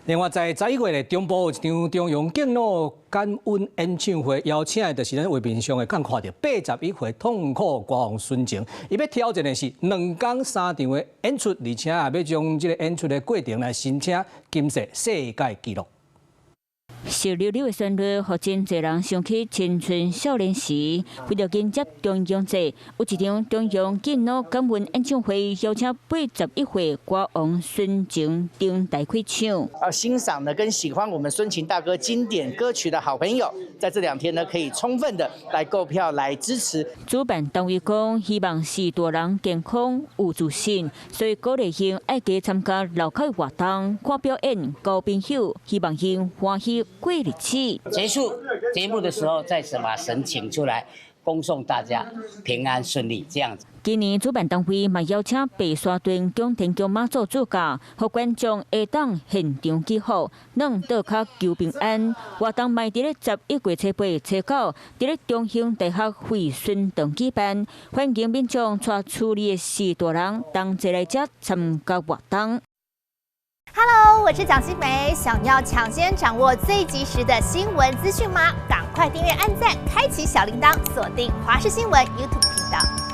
另外，在11月咧，中部有一場中央敬老感恩演唱會，邀請的就是咱畫面上會當看著81歲痛苦歌王孫晴，伊欲挑戰的是2工3場的演出，而且也欲將這个演出的過程來申請金氏世界紀錄。濕溜溜的旋律，予真濟人想起青春少年時。為著迎接重陽節，有一場中央敬老感恩演唱會，邀請81歲歌王孫晴登台開唱。啊，欣賞呢跟喜歡我們孫晴大哥經典歌曲的好朋友，在這2天呢，可以充分的來購票來支持。主辦單位講，希望序大人健康有自信，所以鼓勵𪜶愛加參加樓跤活動、看表演、交朋友，希望𪜶歡喜過日子。結束節目的時候，再把神請出來，恭送大家平安順利，這樣子。今年主辦單位嘛邀請白沙屯蔣天宮媽祖主駕，予觀眾會當現場祈福，軟桌跤求平安。活動嘛佇咧11月初8、初9，佇咧中興大學惠蓀堂舉辦，歡迎民眾帶厝裡的序大人同齊來遮參加活動。 Hello，我是蔣新梅。想要搶先掌握最及時的新聞資訊嗎？趕快訂閱、按讚、開啟小鈴鐺，鎖定華視新聞 YouTube 頻道。